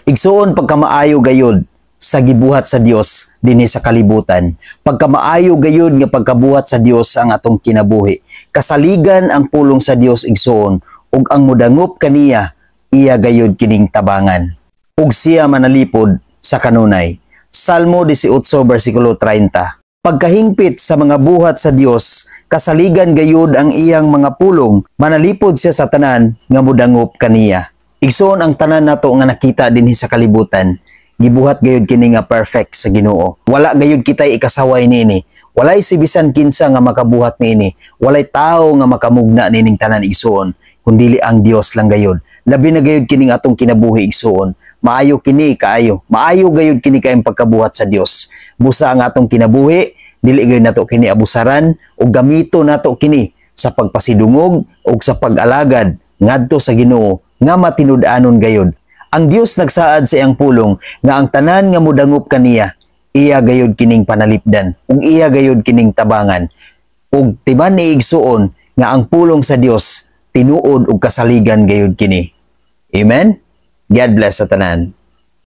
Igsuon, pagkamaayo gayud sa gibuhat sa Dios dinhi sa kalibutan. Pagkamaayo gayud nga pagkabuhat sa Dios ang atong kinabuhi. Kasaligan ang pulong sa Dios, igsuon, ug ang mudangop kaniya, iya gayud kining tabangan. Ug siya manalipod sa kanunay. Salmo 18 versikulo 30. Pagkahingpit sa mga buhat sa Dios, kasaligan gayud ang iyang mga pulong, manalipod siya sa tanan nga mudangop kaniya. Igsoon, ang tanan nato nga nakita dinhi sa kalibutan, gibuhat gayud kini nga perfect sa Ginoo. Wala gayud kitay ikasaway niini. Walay si bisan kinsa nga makabuhat niini. Walay tawo nga makamugna nining tanan, igsuon, kundili ang Dios lang gayud. Labi na gayud kining atong kinabuhi, igsuon. Maayo kini kaayo. Maayo gayud kini kayong pagkabuhat sa Dios. Busa ang atong kinabuhi, dili gayud nato kini abusaran ug gamito nato kini sa pagpasidungog ug sa pag-alagad ngadto sa Ginoo nga matinud-anon gayud. Ang Dios nagsaad sa iyang pulong nga ang tanan nga mudangop kaniya, iya gayud kining panalipdan ug iya gayud kining tabangan. Ug timan ni, igsuon, nga ang pulong sa Dios tinuod ug kasaligan gayud kini. Amen. God bless sa tanan.